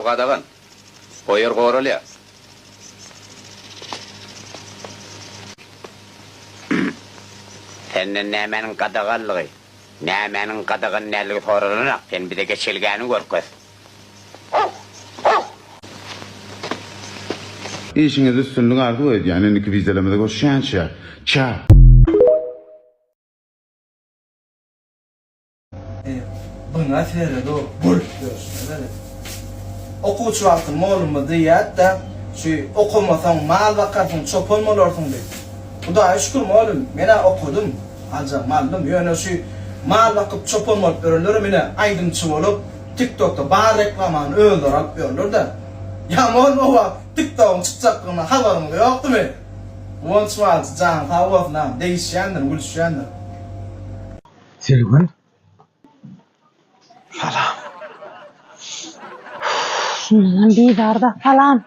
Gadagan. O ýer goralýar. Senden nämäniň gadaganlygy, nämäniň gadagan däldigi soralanok, sen bize geçelgäni görkez. Işiňizde üstünlik arzuw edýän indiki wideolarymyzda görüşýänçä. Çao. Buňa seredo gülüp ýörşüne seret. Okuwçy wagtym mollumyz diýýärdi-de, şu okamasaň mal bakarsyň, çopan bolarsyň diýip. Hudaýa şükür mollum, men-ä okadym, aljagymy aldym. Ýöne şu mal bakyp çopan bolup ýörenlerem ine aýdymçy bolup, TikTokda bar reklamany özleri alyp ýörler-de. Ýa mollum o wagt TikTogyň çykjaklygyndan habaryňyz ýokdumy? Guwanç Malçy janyň sag bolsun agam, degişýändir, gülüşýändir. Sülgün. Salam. Şundanam bizar-da, salam.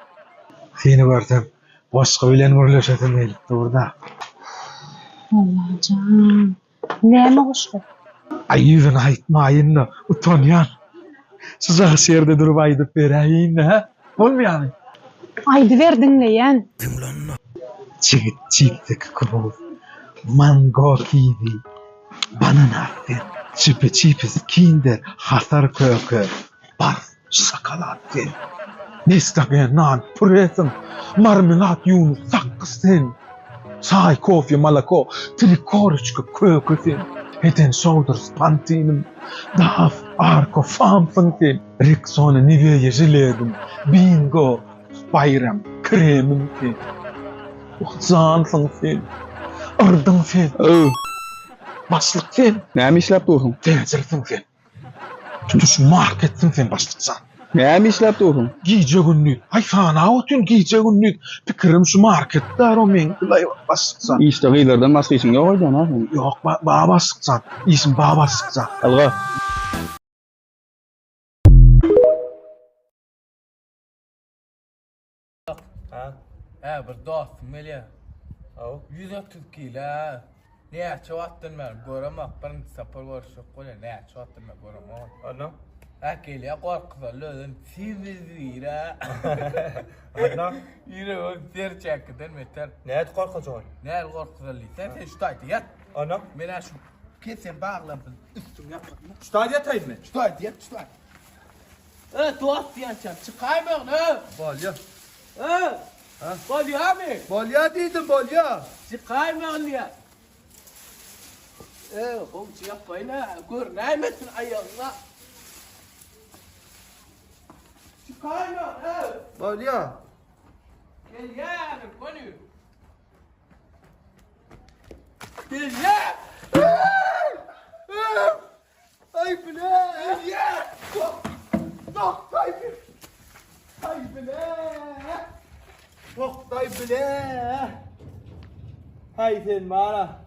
Seni görsem, goşgy bilen gürleşesim gelip dur-da. Allajan, näme goşgy? Aý, ýüzüne aýtmaýyn-da, utanýan. Şu jaş ýerde durup aýdyp beräýin-dä, hä? Bolmaýamy? Aýdyber, diňleýän. Çigit çipsi kukuruz, mango kiwi, bananas sen, çüpi çipsi kinder, hasar köke, bars şokolad sen, Nescafe nan puresiň, marmelad ýunus sakgyç sen, çaý kofe moloko, trikoroçka köke sen, Head and Shoulders pantinim, Daf arko famsyň sen, Rexona niweýa žiledim, bingo Baýram kremim sen. Oh jansyň sen. Yrdyň sen. Öw. Başlyk sen. Näme işläp dursuň? Täjirsiň sen. Tutuş marketsiň sen başlyk jan. Näme işläp dursuň? Gije gündiz. Aý sanap otyryn gije gündiz. Pikirim şu market bar o meňki laý başlyk jan. Işde gyzlardan başga işiň ýok öýdýän a seniň? Ýok ba başlyk jan. Işim ba başlyk jan. Ylga. Ha? Hä, bir dostum gelýär. Haw, 130 kilo. Näçe wagtdan bäri göremok, birinji sapar görüşjek bolýar, näçe wagtdan bäri göremok. Onda? Hä, gelýär, gorkuzarly özem siz-zire. Onda? Ýüregim serçäkiden beter. Nädip gorkuzjak ol? Näl gorkuzarly diýseň, sen şu taýda ýat. Onda? Men-ä şu kesem baglansyn, üstüňi ýapyp. Şu taýda ýataýynmy? Şu taýda ýat, şu taýda. Ö, dost diýençäm, çykaýmagyn, ö! Bolýa. Ö! Bolýamy? Bolýa diýdim, bolýa. Çykaýmagyn diýýän. Ö, gowja ýapaýyn-a, görünäýmesin aýagyňa. Çykaýmagyn, ö! Bolýa. Gelýän, göni. Gelýän! Aý bile! Toktaý bile! Aý bile! Toktaý bile! Haý sen bana.